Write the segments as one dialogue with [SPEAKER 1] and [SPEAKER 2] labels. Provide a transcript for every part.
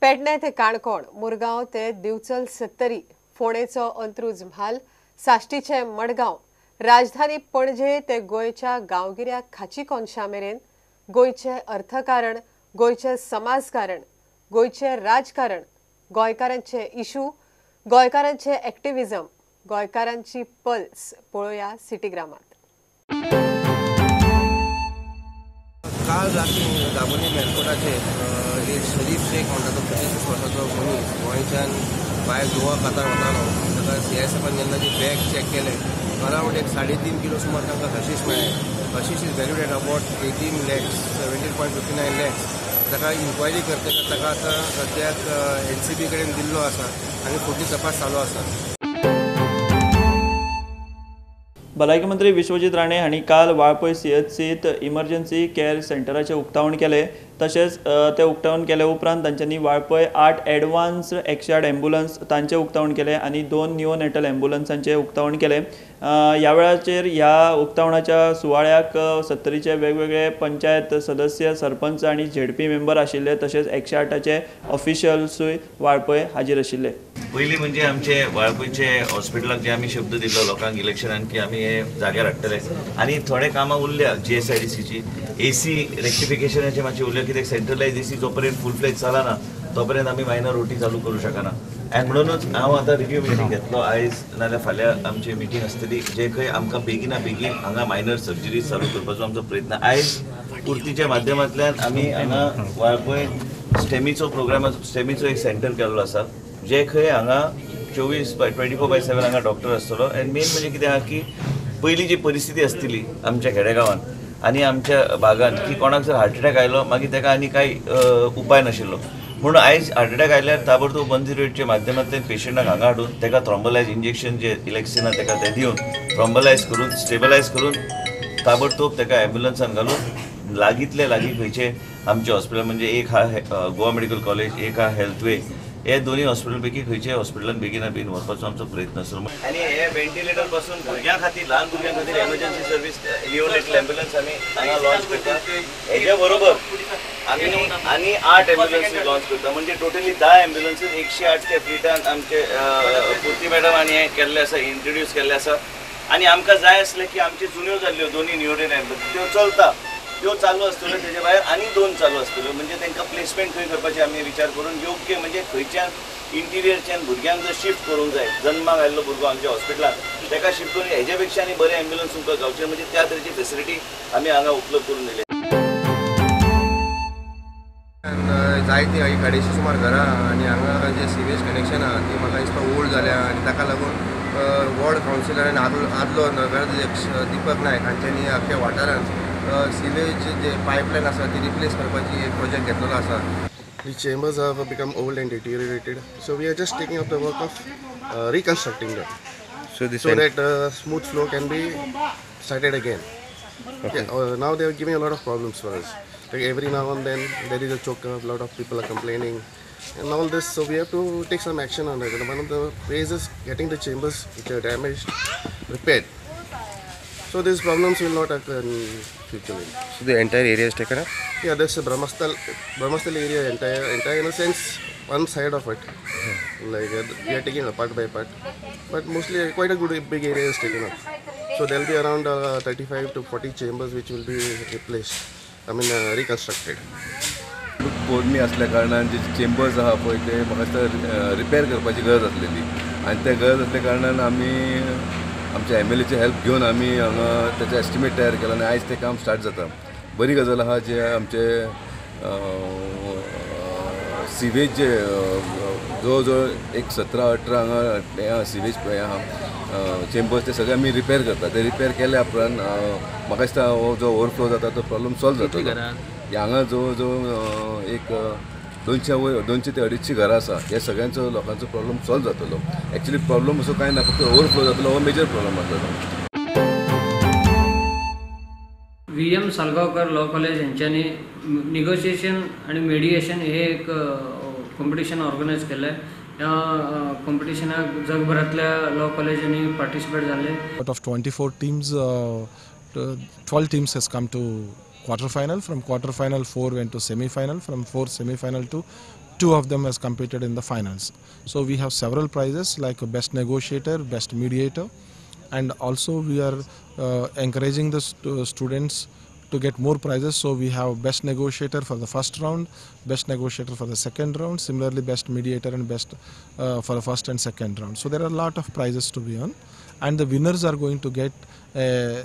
[SPEAKER 1] पेडणे ते काणकोण, मुरगांव ते दिवचल सत्तरी, फोंडेचो अंत्रुज म्हाल, साश्टीचे मडगांव, राजधानी पणजे ते गोंयच्या गांवगिऱ्या खाची कोनशा मेरेन गोंयचें अर्थकारण, गोंयचें समाजकारण, गोंयचें राजकारण, गोंयकारांचे इशू, गोंयकारांचे एक्टिविजम, गोंयकारांची पल्स पळोवया सिटीग्रामात।
[SPEAKER 2] काल राती दाबोली मेलकोटाचेर एक शरीफ शेख म्हणटा तो 35 वर्साचो मनीस गोंयच्यान भायर गोवा कातार वतालो. ताका सीआयएसएफान जेन्ना जी बॅग चॅक केलें अरावंड एक 3.5 किलो सुमार तांकां हशीश मेळ्ळें. Hashish is valued at about 18 lakhs 17.59 lakhs. ताका इन्क्वायरी करतकच ताका आतां सद्याक एनसीबी कडेन दिल्लो आसा आनी फुडली तपास चालू आसा.
[SPEAKER 3] भलायकी मंत्री विश्वजीत राणे हांणी काल वाळपय सीएचसीत इमर्जन्सी केअर सेंटराचें उक्तावण केलें. तशेंच तें उक्तावण केले उपरांत तांच्यांनी वाळपय 8 एडवान्स 108 एम्बुलन्स तांचें उक्तावण केलें आनी 2 निओनेटल एम्बुलन्सांचें उक्तावण केलें. ह्या वेळाचेर ह्या उक्तावणाच्या सुवाळ्याक सत्तरीचे वेगवेगळे पंचायत सदस्य, सरपंच आनी झेडपी मेंबर आशिल्ले. तशेंच 108चे ऑफिशियल्सूय वाळपय हाजीर आशिल्ले.
[SPEAKER 4] पयलीं म्हणजे आमचे वाळपयचे हॉस्पिटलाक जे आमी शब्द दिल्लो लोकांक इलेक्शनान की आमी हे जाग्यार हाडटले आनी थोडे कामां उरल्या जीएसआयडीसीची एसी रेक्टिफिकेशनाचे मातशें उरल्या कित्याक सेंट्रलायज एसी जो पर्यंत फूल फ्लॅज चलना तो पर्यंत आमी मायनर ओटी चालू करूं शकना. आनी म्हणूनच हांव आतां रिव्यू मिटींग घेतलो आयज नाजाल्यार फाल्यां आमची मिटींग आसतली जे खंय आमकां बेगिना बेगीन हांगा मायनर सर्जरी चालू करपाचो आमचो प्रयत्न. आयज पुर्तीच्या माध्यमांतल्यान आमी हांगा वाळपय स्टेमीचो प्रोग्राम, स्टेमीचो एक सेंटर केल्लो आसा जे खंय हांगा 24/7 हांगा डॉक्टर आसतलो. आनी मेन म्हणजे कितें आहा की पयलीं जी परिस्थिती आसतली आमच्या खेडेगांवान आनी आमच्या भागान की कोणाक जर हार्ट अटॅक आयलो मागीर ताका आनी कांय उपाय नाशिल्लो. म्हणून आयज हार्ट अटॅक आयल्यार ताबडतोब 108च्या माध्यमांतल्यान पेशंटाक हांगा हाडून ताका थ्रोम्बोलायज इंजेक्शन जे इलेक्शन आहा ताका तें दिवन थ्रोम्बोलायज करून स्टेबलायज करून ताबडतोब ताका एम्ब्युलन्सान घालून लागींतले लागीं खंयचे आमचे हॉस्पिटल म्हणजे एक आहा गोवा मेडिकल कॉलेज, एक आहा हेल्थवे, हे दोन्ही हॉस्पिटल पैकी खंयच्याय हॉस्पिटलान बेगिना बेगीन व्हरपाचो आमचो प्रयत्न आसलो. आनी हे व्हेंटिलेटर पासून भुरग्यां खातीर, ल्हान भुरग्यां खातीर एमर्जन्सी सर्वीस निओनेटल एम्ब्युलन्स आमी हांगा लॉन्च करता. हेजे बरोबर आमी आनी 8 एम्ब्युलन्सी लॉन्च करता म्हणजे टोटली 10 एम्ब्युलन्सीस 108 त्या फ्लिटान आमचे पूर्ती मॅडम आनी हें केल्लें आसा, इंट्रोड्यूस केल्लें आसा. आनी आमकां जाय आसलें की आमच्यो जुन्यो जाल्ल्यो दोन्ही निओनेट एम्ब्युलन्स त्यो चलता, त्यो चालू आसतल्यो, तेजे भायर आनी 2 चालू आसतल्यो. म्हणजे तांकां प्लेसमेंट खंय करपाचें आमी विचार करून योग्य म्हणजे खंयच्यान इंटिरियरच्यान भुरग्यांक जर शिफ्ट करूंक जाय, जन्माक आयिल्लो भुरगो आमच्या हॉस्पिटलान ताका शिफ्ट करून हेजे पेक्षा आनी बरें एम्ब्युलन्स तुमकां गावचें म्हणजे त्या तरेची फेसिलिटी आमी हांगा उपलब्ध करून दिली.
[SPEAKER 2] जायती 250 सुमार घरां आनी हांगा जे सिवेज कनेक्शन आहा ती म्हाका दिसता ओल्ड जाल्या आनी ताका लागून वॉर्ड कावन्सिलर आनी आदलो नगराध्यक्ष दीपक नायक हांच्यांनी आख्ख्या वाठारांत सिवेज जे पायपलायन आसा ती रिप्लेस करपाची एक प्रोजेक्ट घेतलेलो आसा.
[SPEAKER 5] The chambers have become old and deteriorated, so we are just taking up the work of reconstructing them, so that smooth flow can be started again. Okay. Yeah, now they are giving a lot of problems for us. Like every now and then there is a choker, a lot of people are complaining and all this, so we have to take some action on it. And one of the ways is getting the chambers which are damaged repaired. So these problems will not occur in future.
[SPEAKER 2] So the entire area is taken up?
[SPEAKER 5] Yeah, that's a Brahmasthal area, entire in a sense, one side of it. Like we are taking a part by part, but mostly quite a good big area is taken up. So there will be around 35 to 40 chambers which will be replaced, I mean reconstructed.
[SPEAKER 6] पोरणी असल्या कारणान जे chambers आहा पळय ते म्हाका दिसता repair करपाची गरज आसलेली आनी ते गरज आसल्या कारणान आमी आमच्या एमएलएचे हेल्प घेवन आमी हांगा ताचें एस्टिमेट तयार केला आनी आयज तें काम स्टार्ट जाता. बरी गजाल आहा जे आमचे सिवेज जे जवळ जवळ एक 17-18 हांगा हें आहा सिवेज हें आहा चेंबर्स ते सगळे आमी रिपेर करता. ते रिपेर केल्या उपरांत म्हाका दिसता हो जो ओवरफ्लो जाता तो प्रॉब्लम सॉल्व जातलो. हांगा जवळ जवळ एक 200 ते 250 घरां आसा, ह्या सगळ्यांचो लोकांचो प्रॉब्लम सॉल्व जातलो. एक्चुअली प्रॉब्लम असो कांय ना, फक्त ओवरफ्लो जातलो हो मेजर प्रॉब्लम आसलो.
[SPEAKER 7] VM Salgaonkar law college हेंच्यांनी निगोशिएशन आनी मेडिएशन हे एक कॉम्पिटिशन ऑर्गनायज केलें. ह्या कॉम्पिटिशनाक जगभरांतल्या लॉ कॉलेजींनी पार्टिसिपेट जाले.
[SPEAKER 8] Out of 24 teams, 12 teams has come to quarter final. From quarter final, 4 went to semi final. From 4 semi final to 2 of them has competed in the finals. So we have several prizes like best negotiator, best mediator, and also we are encouraging the students to get more prizes. So we have best negotiator for the first round, best negotiator for the second round, similarly best mediator and best for the first and second round. So there are a lot of prizes to be won, and the winners are going to get a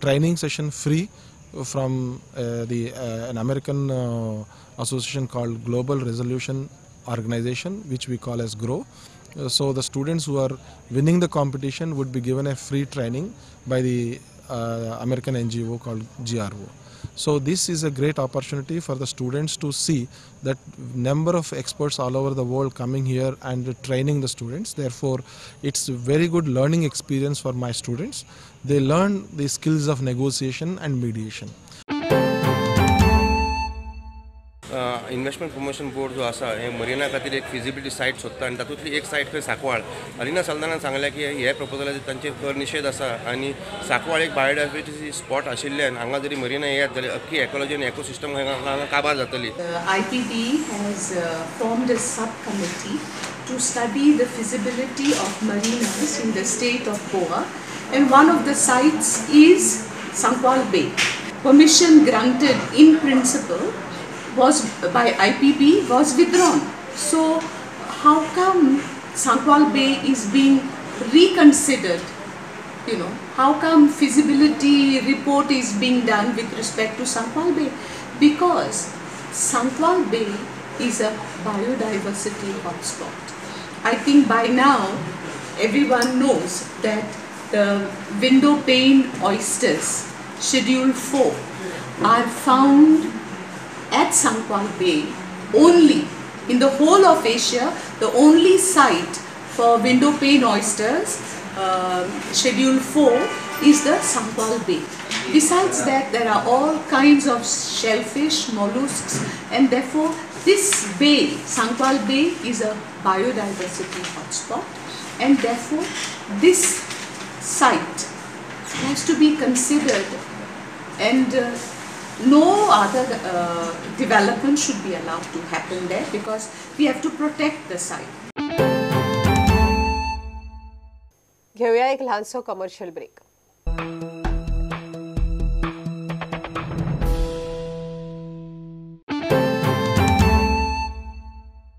[SPEAKER 8] training session free from an American association called Global Resolution Organization, which we call as GROW. So the students who are winning the competition would be given a free training by the American NGO called GRO. So this is a great opportunity for the students to see that number of experts all over the world coming here and training the students. Therefore, it's a very good learning experience for my students. They learn the skills of negotiation and mediation.
[SPEAKER 2] Investment promotion board जो आसा हे marina खातीर एक feasibility site सोदता आनी तातूंतली एक site खंय सांकवाळ. अलिना सल्दानान सांगलें की हे प्रपोजलाचेर तांचेर खर निशेध आसा आनी सांकवाळ एक बायोडायवर्सिटी स्पॉट आशिल्ल्यान हांगा जरी मरिना येत जाल्यार अख्खी एकॉलॉजी आनी एकॉसिस्टम हांगा काबार जातली.
[SPEAKER 9] IPB has formed a subcommittee to study the feasibility of marinas in the state of Goa, and one of the sites is Sankwal Bay. Permission granted in principle was by IPB was withdrawn. So how come Sankwal Bay is being reconsidered? You know, how come feasibility report is being done with respect to Sankwal Bay? Because Sankwal Bay is a biodiversity hotspot. I think by now everyone knows that the window pane oysters, Schedule 4, are found at Sankwal Bay only. In the whole of Asia, the only site for window pane oysters, Schedule 4, is the Sankwal Bay. Besides that, there are all kinds of shellfish, mollusks, and therefore this bay, Sankwal Bay, is a biodiversity hotspot, and therefore this site has to be considered, and no other development should be allowed to happen there, because we have to protect the site.
[SPEAKER 1] घेऊया एक लहानसो commercial break.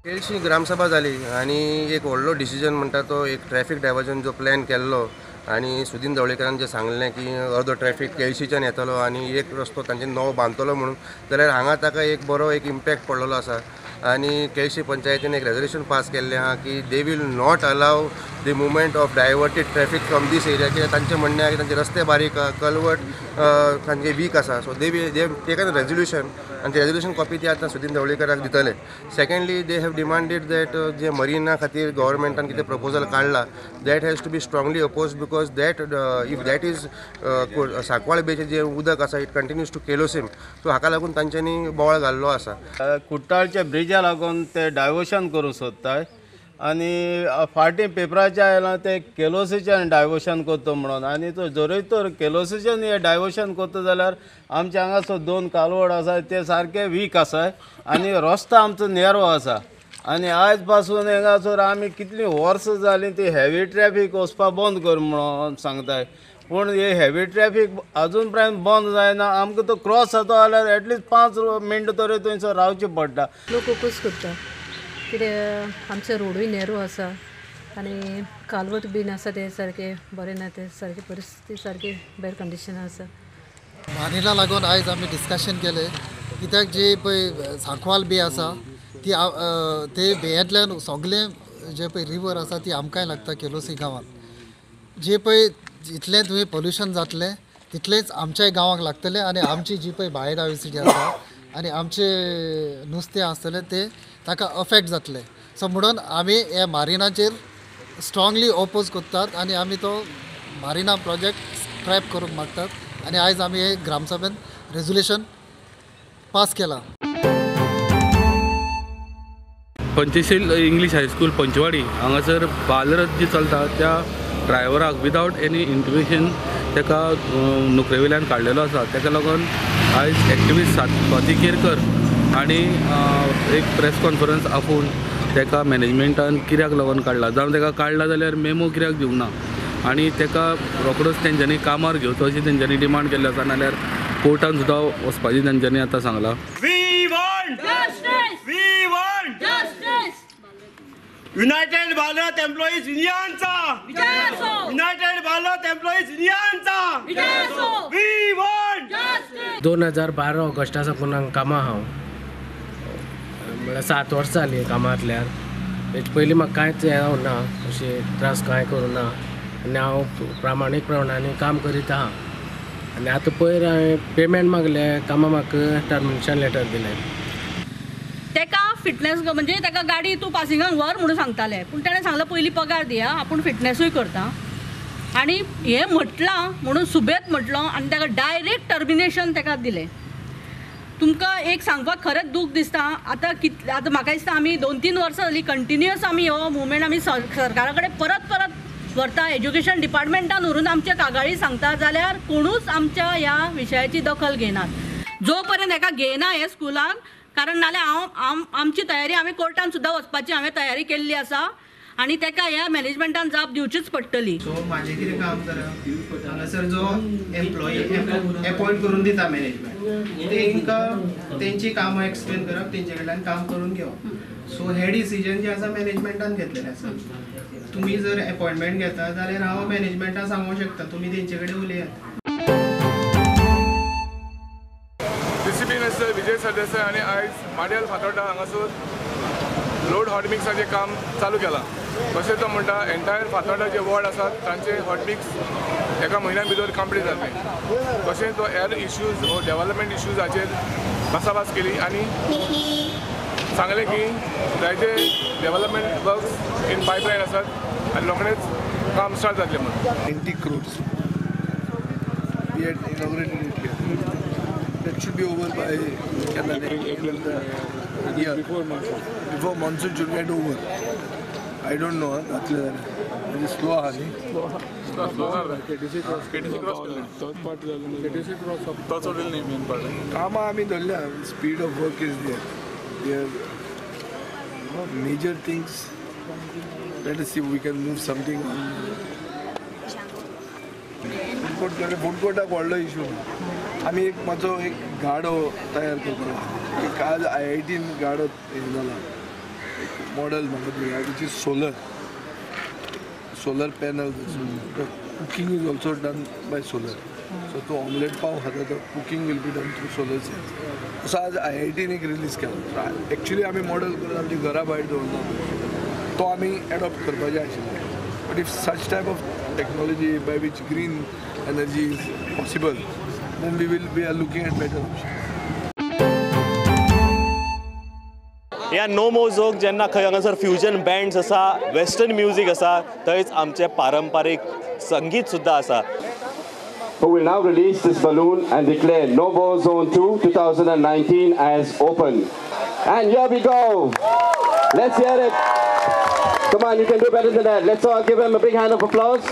[SPEAKER 2] केळशी ग्रामसभा जाली आनी एक व्हडलो decision म्हणटा तो एक traffic diversion जो प्लॅन केल्लो आनी सुदीन ढवळीकरान जें सांगलें की अर्दो ट्रॅफिक केळशीच्यान येतलो आनी एक रस्तो तांचे नवो बांदतलो म्हणून, जाल्यार हांगा ताका एक बरो एक इम्पॅक्ट पडलेलो आसा. आनी केळशी पंचायतीन एक रेजोल्युशन पास केल्लें आहा की they will not allow the movement of diverted traffic from this area. कित्याक तांचें म्हणणें आहा की तांचे रस्ते बारीक आहा, कलवट तांचे वीक आसा. So they will they have taken resolution आनी ते रेजोल्युशन कॉपी ती आतां सुदीन ढवळीकराक दितले. Secondly, they have demanded that J marina खातीर गव्हर्मेंटान कितें प्रपोजल काडला that has to be strongly oppose, because that if that is Sancoale बेचें जें उदक आसा it continues to Quelossim. So हाका लागून तांच्यांनी बोवाळ घाल्लो आसा.
[SPEAKER 10] कुट्टाळच्या ब्रिजा लागून ते डायवर्शन करूंक सोदताय आनी फाटीं पेपराचेर आयलां ते केलोसीच्यान डायवर्शन करता म्हणून, आनी तो जरूय तर केलोसीच्यान हें डायवर्शन करता जाल्यार आमचे हांगासर दोन कालवड आसा ते सारके वीक आसाय आनी रस्तो आमचो नेरो आसा. आनी आयज पासून हांगासर आमी कितलीं वर्सां जालीं ती हेवी ट्रॅफीक वचपा बंद कर म्हणून सांगताय, पूण हे हेवी ट्रॅफीक अजून पर्यंत बंद जायना. आमकां तो क्रॉस जाता जाल्यार एटलिस्ट 5 मिनटां तरी थंयसर रावचें पडटा.
[SPEAKER 11] लोक ओपोज करता कित्याक आमचे रोडूय नेरो आसा आनी कालवट बीन आसा ते सारके बरें ना, ते सारके परिस्थिती सारकी बॅड कंडिशन आसा.
[SPEAKER 12] मारिना लागून आयज आमी डिस्कशन केलें कित्याक जी पळय सांकवाल बे आसा ती ते बेयांतल्यान सगळें जे पळय रिवर आसा ती आमकांय लागता केलोसी गांवांत. जे पळय जितलें तुवें पोल्युशन जातलें तितलेंच आमच्याय गांवाक लागतलें आनी आमची जी पळय बायोडायवर्सिटी आसा आनी आमचे नुस्तें आसतलें तें ताका अफेक्ट जातलें. सो म्हणून आमी हे मारिनाचेर स्ट्रांगली ओपोज करतात आनी आमी तो मारिना प्रोजेक्ट स्क्रॅप करूंक मागतात आनी आयज आमी हे ग्रामसभेन रेजोल्युशन पास केलां.
[SPEAKER 13] पंचशील इंग्लीश हायस्कूल पंचवाडी हांगासर बालरथ जी चलता त्या ड्रायव्हराक विदावट एनी इंटिमेशन ताका नोकरे वयल्यान काडलेलो आसा. ताका लागून आयज एक्टिविस्ट स्वाती केरकर आनी एक प्रेस कॉन्फरन्स आपोवन ताका मॅनेजमेंटान कित्याक लागून काडला, जावं ताका काडला जाल्यार मेमो कित्याक दिवंक ना आनी ताका रोखडोच तेंच्यांनी कामार घेवचो अशी तेंच्यांनी डिमांड केल्ली आसा, नाल्यार कोर्टान सुद्दां वचपाची तेंच्यांनी आतां सांगलां.
[SPEAKER 14] युनायटेड भारत एम्प्लॉईज युनियनचा, युनायटेड भारत एम्प्लॉईज युनियनचा.
[SPEAKER 15] 2012 ऑगस्टा साकून हांगा कामां हांव, म्हळ्यार 7 वर्सां जालीं कामांतल्यान. तेजे पयलीं म्हाका कांयच हें ना, अशें त्रास कांय करूं ना आनी हांव प्रामाणीक प्रमाणांनी काम करीत आहा. आनी आतां पयर हांवें पेमेंट मागलें, कामां म्हाका टर्मिनेशन लेटर दिलें.
[SPEAKER 16] तेका फिटनेस म्हणजे तेका गाडी तूं पासिंगाक व्हर म्हणून सांगताले, पूण तेणें सांगलां पयलीं पगार दिया, आपूण फिटनेसूय करता आनी हें म्हटलां म्हणून सुबेत म्हटलो आनी तेका डायरेक्ट टर्मिनेशन तेका दिलें. तुमकां एक सांगपाक खरेंच दूख दिसता. आतां कितले आतां म्हाका दिसता आमी 2-3 वर्सां जालीं कंटिन्युअस आमी हो मुवमेंट आमी सरकारा कडेन परत परत व्हरता, एज्युकेशन डिपार्टमेंटान व्हरून आमच्या कागाळी सांगता, जाल्यार कोणूच आमच्या ह्या विशयाची दखल घेनात. जो पर्यंत हेका घेयना हे स्कुलान, कारण नाल्यार हांव आमची तयारी आमी कोर्टान सुद्दां वचपाची हांवें तयारी केल्ली आसा आनी तेका ह्या मॅनेजमेंटान जाप दिवचीच पडटली.
[SPEAKER 17] सो म्हाजें कितें काम करप, हांगासर जो एम्प्लॉई एपॉयंट करून दिता मॅनेजमेंट, तेंकां तेंची कामां एक्सप्लेन करप, तेंचे कडल्यान काम करून घेवप. सो हे डिसिजन जे आसा मॅनेजमेंटान घेतलेलें आसा. तुमी जर एपॉयंटमेंट घेता जाल्यार हांव मॅनेजमेंटाक सांगूंक शकता, तुमी तेंचे कडेन उलयात.
[SPEAKER 18] डीसीपी मिस्टर विजय सरदेसाय आनी आयज माडेल फातोर्डा हांगासर रोड हॉटमिक्साचें काम चालू केलां. तशें तो म्हणटा एंटायर फातोर्डा जे वॉर्ड आसात तांचे हॉटमिक्स एका म्हयन्या भितर कंप्लीट जातलें. तशें तो हेर इश्यूज हो डेवलपमेंट इश्यूज हाचेर भासाभास केली आनी सांगलें की जायते डेवलपमेंट वर्क्स इन पायपलायन आसात आनी रोखडेंच काम स्टार्ट जातलें म्हणून.
[SPEAKER 19] 90 crores. We had inaugurated it here. That should be over by April, yeah. Before monsoon should get over. I don't know. It is slow, honey. Kama ami dharla. Speed of work is there. There are major things. Let us see if we can move something on. Food कोर्टाक व्हडलो issue. आमी एक मातसो एक गाडो तयार करता. एक आज IITन गाडो हें जाला, एक मॉडल म्हाका which is solar, solar panel. Cooking is also done by solar. So तूं ऑमलेट पाव खाता तो cooking will be done through solar cells. असो आज IITन एक रिलीज केला. एक्चुली आमी मॉडल करून आमच्या घरा भायर दवरला, तो आमी एडॉप्ट करपाचें आशिल्लें. But if such type of technology by which green energy is possible, then we are looking at better options.
[SPEAKER 20] ह्या नो मोजोक जेन्ना खंय हांगासर फ्युजन बँड्स आसा, वेस्टर्न म्युजीक आसा, थंयच आमचें पारंपारीक संगीत सुद्दां आसा.
[SPEAKER 21] Who will now release this balloon and declare No More Zone 2 2019 as open. And here we go. Let's hear it. Come on, you can do better than that. Let's all give him a big hand of applause.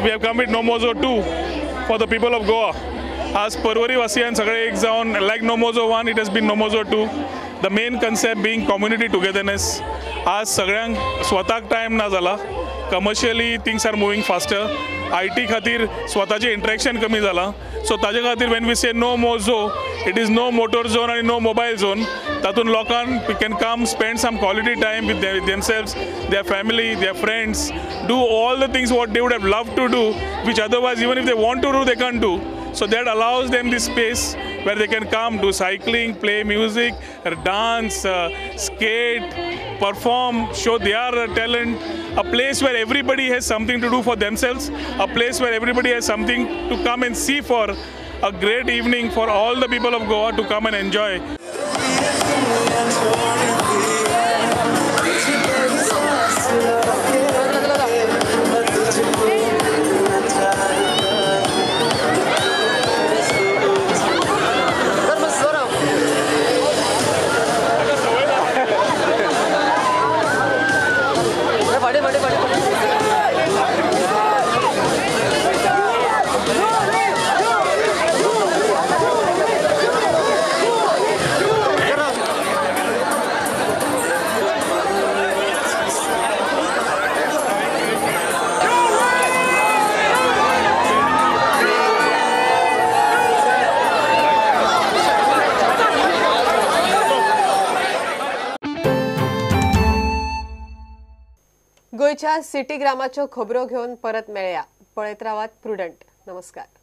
[SPEAKER 18] We have come with No Mozo 2 for the people of Goa. As Parvari Vasiyan सगळे एक जावन, like No Mozo 1, it has been No Mozo 2. The main concept being community togetherness. आज सगळ्यांक स्वताक time ना जाला, Commercially things are moving faster. IT खातीर स्वताचें इंट्रॅक्शन कमी जालां. सो ताजे खातीर when we say no more zone, it is no motor zone आनी नो मोबायल झोन. तातूंत लोकांक can come spend some quality time with themselves, their family, their friends, do all the things what they would have loved to do, which otherwise even if they want to do, they can't do. So that allows them this space where they can come, do cycling, play music, dance, skate, perform, show their talent. A place where everybody has something to do for themselves, a place where everybody has something to come and see for a great evening for all the people of Goa to come and enjoy.
[SPEAKER 1] गोंयच्या city ग्रामाच्यो खबरो घेवन परत मेळया. पळयत रावात prudent. नमस्कार.